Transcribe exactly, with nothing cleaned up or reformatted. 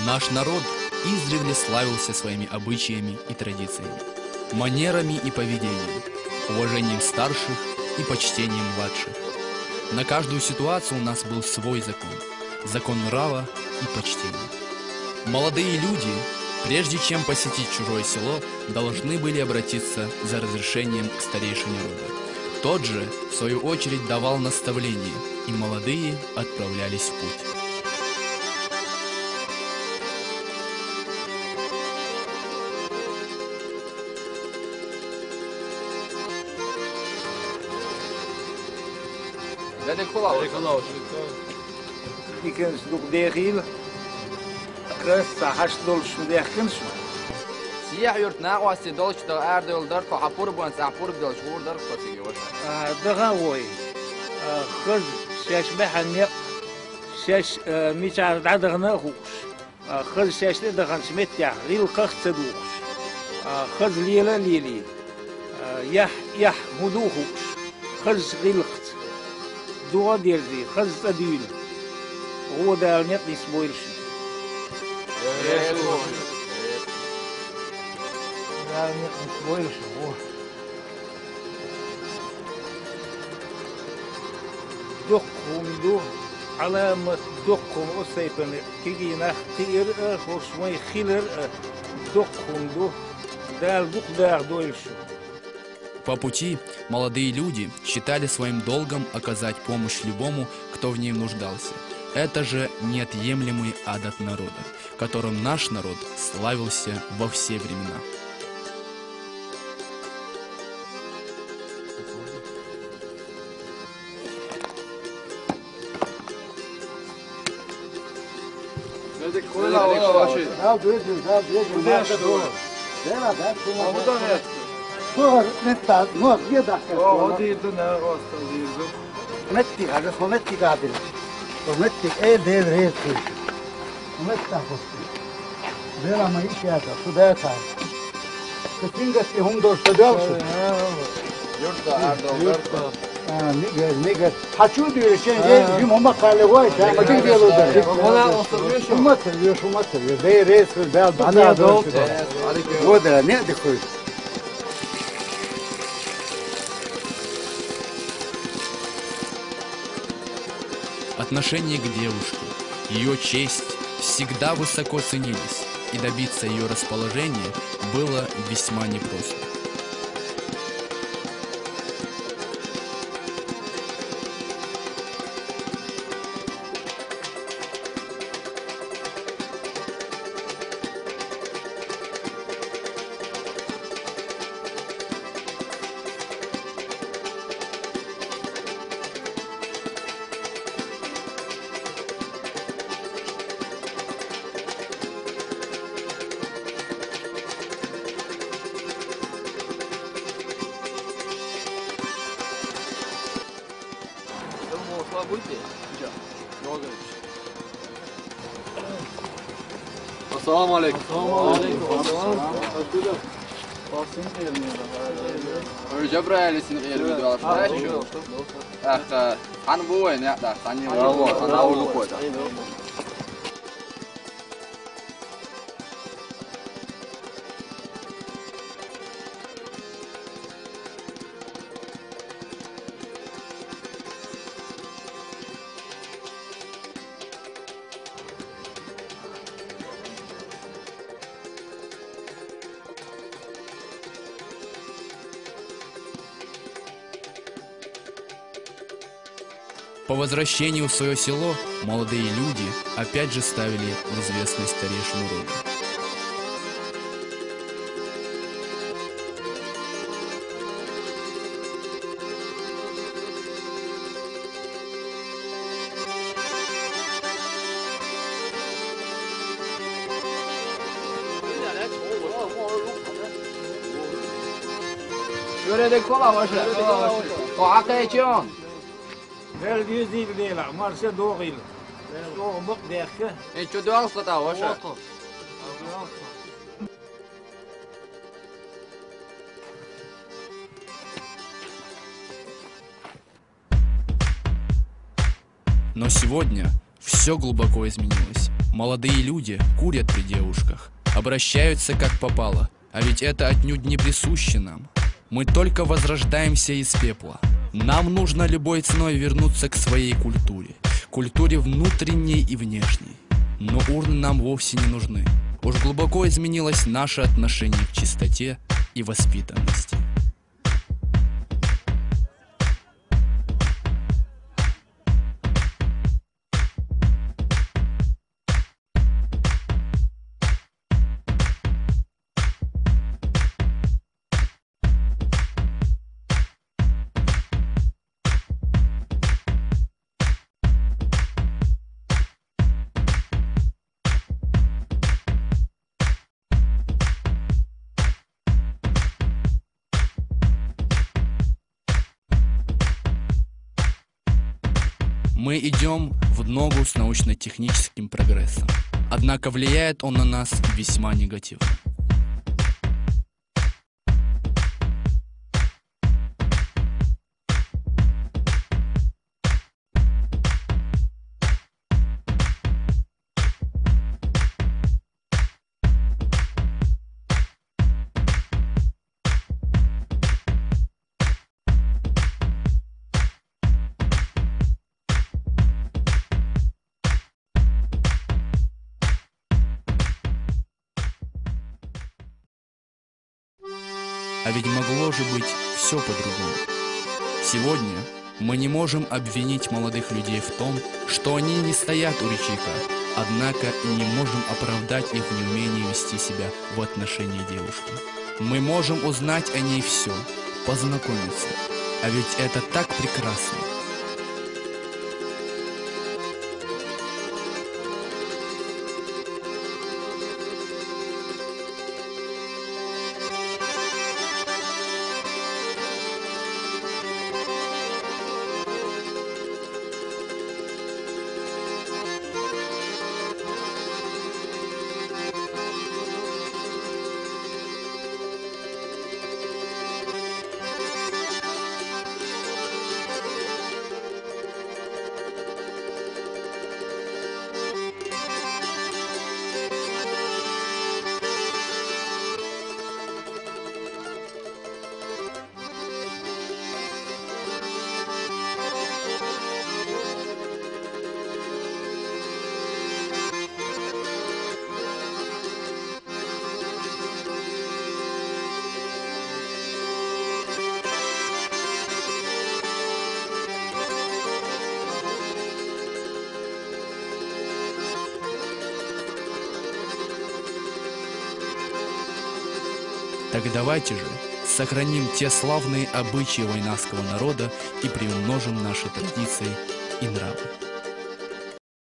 Наш народ издревле славился своими обычаями и традициями, манерами и поведением, уважением старших и почтением младших. На каждую ситуацию у нас был свой закон, закон нрава и почтения. Молодые люди, прежде чем посетить чужое село, должны были обратиться за разрешением к старейшине рода. Тот же, в свою очередь, давал наставление, и молодые отправлялись в путь. Дадик хула. Дадик хула. Икенс дук дехил. Крас сахаш долшну дехкиншну. Сиях юрт нагъвасти долчту ардол дарко хапур бонс ахпур долч гур дарко сиги ваша. А, дага вой. А, хыз шеш механник, шеш, э, мичар дадагна хуш. А, хыз шешли даханч меттях, гъил къахца духуш. А, хыз лела лели. А, ях, ях мудухуш. Хыз гъилхц. Дугъа дерзи, хыз цадуйла. Гъо дал некъ нис бойлш. Дал некъ нис бойлш, гъо. Дукхун ду, аламат дукхун у сайпан кигинах киир а, хошмай хилар а, дукхун ду, дал дукх дах дойлшу. По пути молодые люди считали своим долгом оказать помощь любому, кто в ней нуждался. Это же неотъемлемый адат народа, которым наш народ славился во все времена. Al, düzdür, al, düzdür. Bu da şu. Değil mi? Ben şunu. Ama bu da ne? Sor, ne tat, ne, ne dakika. O, o değil, ne rasta değil. Metti, hadi, o metti katil. O metti, el değil, reis. O metti, Vela ma iši ata, su deta. Ka singa ti hum dor sa dal su. Yurtta, ardo, yurtta. Ha, nigar, nigar. Haçu diyor şey, şey, bizim huma kale vay, sen ma kim diyor da. Ona oturuyor şu. Huma seviyor, huma seviyor. Bey reis kız, bel dur. Ana da olsun. O da ne de koy. Отношение к девушке, ее честь всегда высоко ценились, и добиться ее расположения было весьма непросто. Ассаламу алейкум. Ассаламу алейкум. Ассаламу алейкум. Ой, Джабраил, сен гъер видео алышта. Ах, хан бу вай, не, да, хан не вай, хан авулу кой, да. По возвращению в свое село молодые люди опять же ставили в известность старейшину рода. Шура де кола ваша, кола ваша. О, акай чон. Бел дюз ил дела, марша догъил. Шо мук дехке. Э, чо догъил сата ваша. Но сегодня Все глубоко изменилось. Молодые люди курят при девушках, обращаются как попало, а ведь это отнюдь не присуще нам. Мы только возрождаемся из пепла. Нам нужно любой ценой вернуться к своей культуре, культуре внутренней и внешней. Но урны нам вовсе не нужны. Уж глубоко изменилось наше отношение к чистоте и воспитанности. Мы идем в ногу с научно-техническим прогрессом. Однако влияет он на нас весьма негативно. А ведь могло же быть все по-другому. Сегодня мы не можем обвинить молодых людей в том, что они не стоят у ручейка, однако и не можем оправдать их неумение вести себя в отношении девушки. Мы можем узнать о ней все, познакомиться. А ведь это так прекрасно. Так давайте же сохраним те славные обычаи вайнахского народа и приумножим наши традиции и нравы.